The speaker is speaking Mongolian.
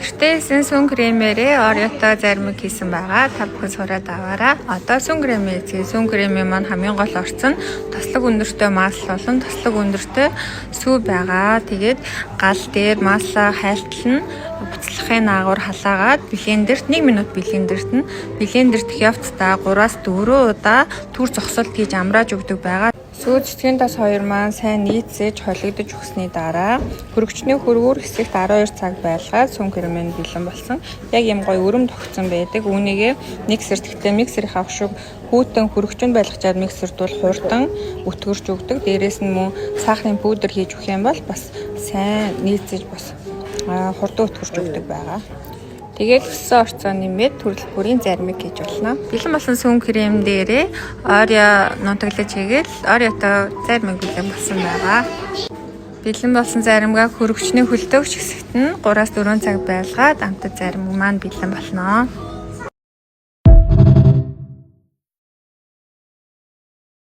Гэртээ хийсэн сүүн кремээрээ Oreo-той заримыг хийсэн байгаа. Та бүхэн сураад аваарай. Одоо сүүн кремээ хийцгээе. Сүүн кремийн маань хамгийн гол орц нь тослог өндөртэй масло болон тослог өндөртэй сүү байгаа. Тэгээд гал дээр масло хайлтал нь буцлахын агуур халаагаад блендерт 1 минут блендерт нь блендерт явцдаа 3-4 удаа түр зогсолт хийж амрааж өгдөг байгаа. Сүү цэцгийн тос хоёр маань сайн нийцэж холигдож өгсөний дараа хөргөчний хөрвүүр хэсэгт 12 цаг байлгаад сүүн крем нь бэлэн болсон. Яг юм гоё өрөм тогтсон байдаг. Үүнийгээ миксер гэхдээ миксерийн авшиг хүйтэн хөргөчөнд байлгачаад миксерт бол хурдан өтгөрч өгдөг. Дээрээс нь мөн сахарын пудр хийж өгөх юм бол бас сайн нийцэж бас хурдан өтгөрч өгдөг байгаа. Тэгээд өссөн орцоо нэмээд төрөл бүрийн заримыг хийж болно. Бэлэн болсон сүүн крем дээрээ Oreo нунтаглаж хийгээл Oreo-той заримыг бэлэн болсон байгаа. Бэлэн болсон заримгаа хөргөчний хөлдөөгч хэсэгт нь 3-4 цаг байлгаад амтад заримг маань бэлэн болно.